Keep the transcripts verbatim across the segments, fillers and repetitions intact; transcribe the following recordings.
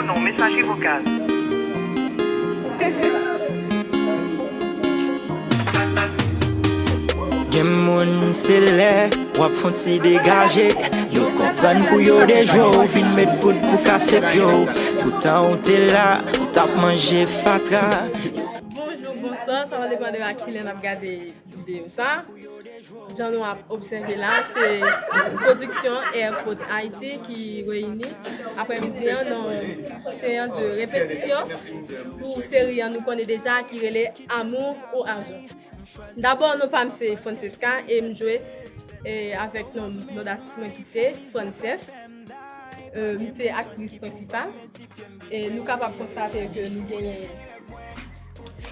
Non, message vocal. Gen moun se lè w ap fon ti degaje. Yo konprann pou yo dejwe w, vin met bout pou kase pye w. Poutan ou te la, ou t ap manje fatra. Bonjou, bonswa, sa va depann de a kilè n ap gade videyo sa. Jan nou ap obsève la, se pwodiksyon Airport Haiti ki reyini aprèmidi an nan seyans de repetisyon pou seri an nou konnen deja ki rele Amour ou Argent. Dabò, non pa m se Francesca e m jwe e, avèk non, non datis mwen ki se Frances. E, m se aktris prensipal. E nou kapab konstate ke nou genyen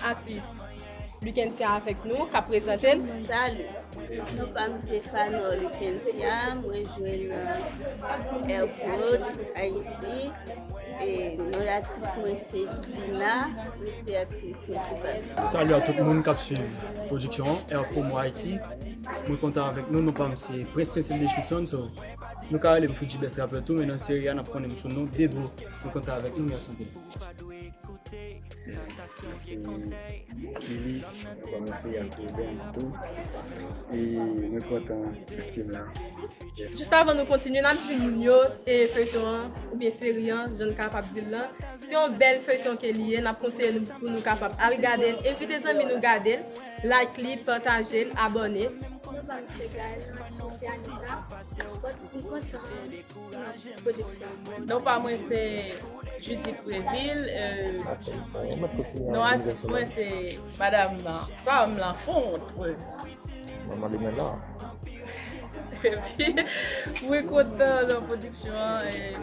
atis Lukentia avèk nou k ap prezante l. Salut, non pa m se Fanor Lukentia, mwen jwe nan Airport Haiti. E non atis mwen se Dina, mwen se aktris prensipal. Salut à tout moun k ap swiv pwodiksyon an, Air Promo Haiti. Mwen kontan avèk nou, non pa m se Prince Cecil Richardson, so nou ka rele m Fuji Best Rapper tou, men nan seri a n ap konnen m sou non Dedro. Mwen kontan avèk nou, mèsi anpil. Se Kili, kòm yon feyè se Dance tou. E mwen kontan paske m la. Jis avan nou kontinye, n ap di moun yo e feyton an oubyen seri an, jan n kapab di l lan. Se yon bèl feyton ke li ye, n ap konseye nou pou nou kapab al gade l, envite zanmi nou gade l, like li, pataje l, abòne. Mwen kontan. Non pa mwen se Judith Prévil, non atis mwen se Madam Sam Lafont. Epi mwen kontan nan pwodiksyon an, e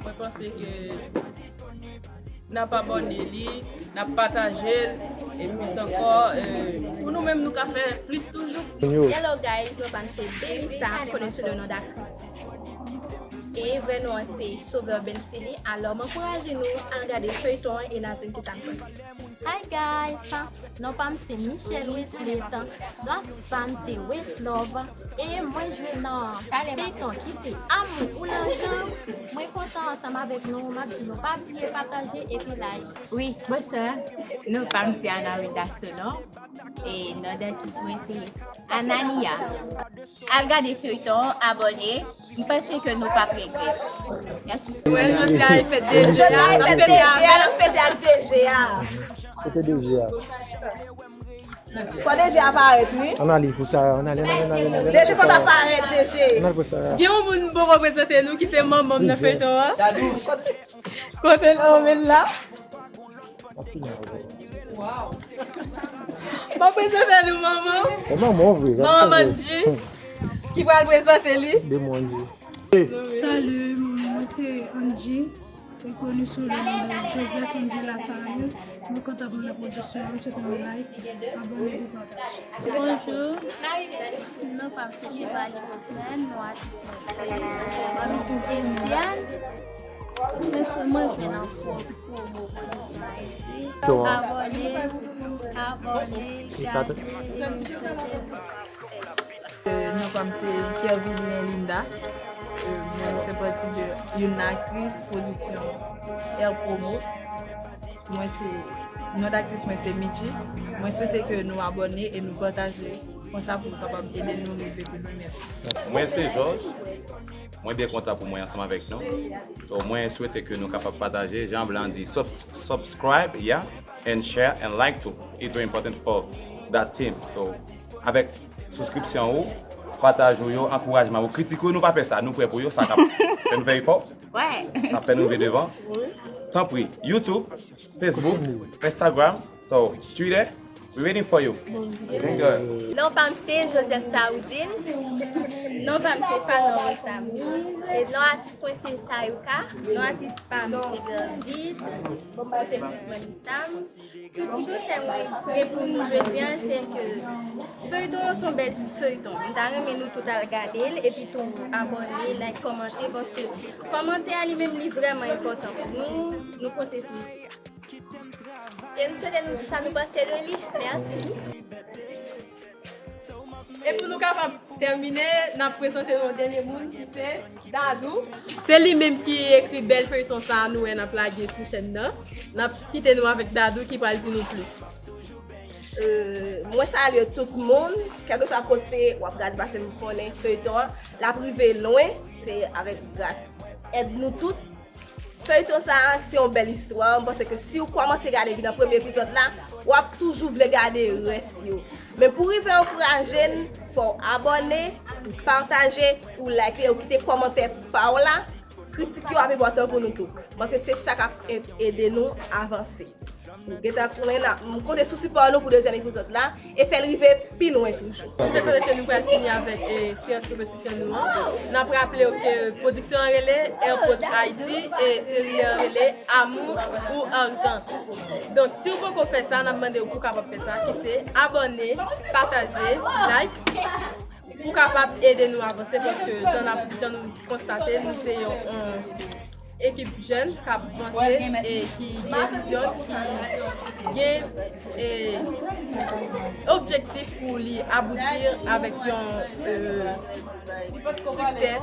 mwen panse ke n ap abòne li, n ap pataje l, e plis ankò, e, pou nou menm nou ka fè plis toujou. Hello guys, non pa m se Benita, konnen sou le non d aktris. E vrè non an se Sauveur Ben Stylé. Alò m ankouraje nou al gade feyton an e n a di m kisa n panse. Hi guys, non pa m se Michelle Wesley, non atis pa m se Wes Love. E mwen jwe nan feyton ki se Amour ou Lajan. Mwen kontan ansanm avèk nou, m ap di nou pa bliye pataje epi like. Wi, bonswa. Non pa m se Anarita Sonon. E non datis mwen se Anania. Al gade feyton an, abòne. M panse ke nou p ap regrèt. Mèsi. Wè, jodi a, e fèt DG a, n ap fete avè l. Fete ak DG a. Kote DG a? Fò DG a parèt, wi. Ann ale pou Sara, ann ale, ann ale, ann ale, ann ale. DG fò ta parèt, DG. Ann ale pou Sara. Gen yon moun m poko prezante nou ki se manman m nan feyton an. Kote l, oh, men l la. M ap prezante nou manman. E manman w vre. Manman Mandji ki pral prezante li. De Mandji. Salut, mwen se Angie, koni sou le non de Joseph Angie Lassalle. Mwen kontan pou nan pwodiksyon an, m swete nou like, abòne epi pataje. Bonjou, non pa m se Chevalier Rosemary, non atis mwen se Etienne. Mwen sou mwen jwe nan fò pwomo pwodiksyon Ayiti. Abòne, abòne, gade, m swete nou. Non pa m se Kervilie Linda. Mwen fè pati de youn nan aktris pwodiksyon Air Promo. Mwen se non d aktris mwen se Mitchy. Mwen swete ke nou abòne e nou pataje konsa pou nou kapab ede nou rive pi lwen. Mèsi. Mwen se George. Mwen byen kontan pou mwen ansanm avèk nou. So, mwen swete ke nou kapab pataje, jan blan di, sub- subscribe, yeah, and share and like too. It's very important for that team. So, avèk souskripsyon ou, pataj ou yo, ankourajman ou, kritik ou, nou pa pè sa, nou prè pou yo, sa k ap fè nou fè efò. Sa ap fè nou rive devan. Tanpri, YouTube, Facebook, Instagram, so, Twitter, we waiting for you. Thank God. Non pa m se Joseph Saoudine. Non pa m se Fanon Westamiz. E non atis mwen se Sayouka. Non atis pa m se Grandit. Mwen se pitit mwen Misam. Tout ti konsèy mwen gen pou nou jodi a, se ke feyton an se yon bèl feyton. M ta renmen nou tout al gade l epi tou abòne, like, kòmante, paske kòmantè a li menm li vrèman enpòtan pou nou. Nou konte sou nou. E m swete nou di sa nou panse de li. Mèsi. E pou nou kapab tèmine, n ap prezante nou yon dènye moun ki se Dadou. Se li menm ki ekri bèl feyton sa a nou wè n ap lage sou chèn nan. N ap kite nou avèk Dadou ki pral di nou plis. Euh, mwen salye tout moun, kèlkeswa kote w ap gade pase m konnen feyton an l ap rive lwen, se avèk gras èd nou tout. Feyton sa a se yon bèl istwa, m panse ke si w kòmanse gade depi nan premye epizòd la, w ap toujou vle gade rès yo. Men pou rive ankouraje n, fò w abòne, ou pataje, ou like, ou kite kòmantè pa w la. Kritik yo ap enpòtan pou nou tou. M panse se sa k ap ede nou avanse. Nou gentan konnen la, m konte sou sipò nou pou dezyèm epizòd la e fè l rive pi lwen toujou. Kote kote ke nou pral fini avèk e, seyans repetisyon nou an. N ap raple w ke pwodiksyon an rele Airport Haiti e seri an rele Amour ou Argent. Donk, si w poko fè sa, n ap mande w pou w kapab fè sa, ki se abòne, pataje, like, pou kapab ede nou avanse, paske jan n ap, jan nou konstate, nou se yon, yon ekip jèn k ap vanse e ki gen vizyon, ki gen e, objektif pou li abouti avèk yon e, siksè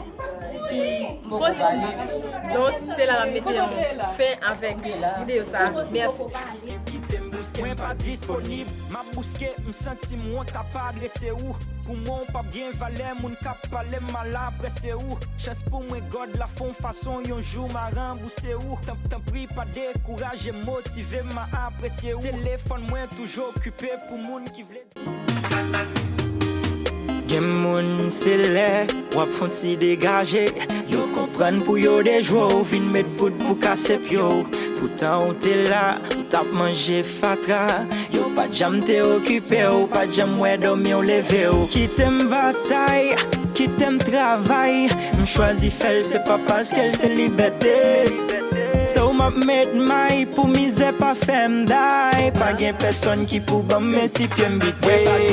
ki pozitif. Donk, se la n ap mete yon fen avèk videyo sa a. Mèsi. Mwen pa disponib, m ap bouske, m santi m wont ap adrese ou. Pou mwen w p ap gen valè, moun k ap pale m mal ap prese ou. Chans pou mwen God la fè yon fason yon jou m a ranbouse ou. Tan, tanpri pa dekouraje, motive m a apresye ou. Telefòn mwen toujou okipe pou moun ki vle di. Gen moun se lè w ap fon ti degaje, yo konprann pou yo dejwe w, vin met poud pou kase pye w. Poutan w te la, ou t ap manje fatra. Yo pa t janm te okipe w, pa t janm wè dòmi w leve w. Kite m batay, kite m travay, m chwazi fè l, se pa paske l se libète. Se w m ap met may pou mizè pa fè m day. Pa gen pèsonn ki pou ban m men si pye m bite.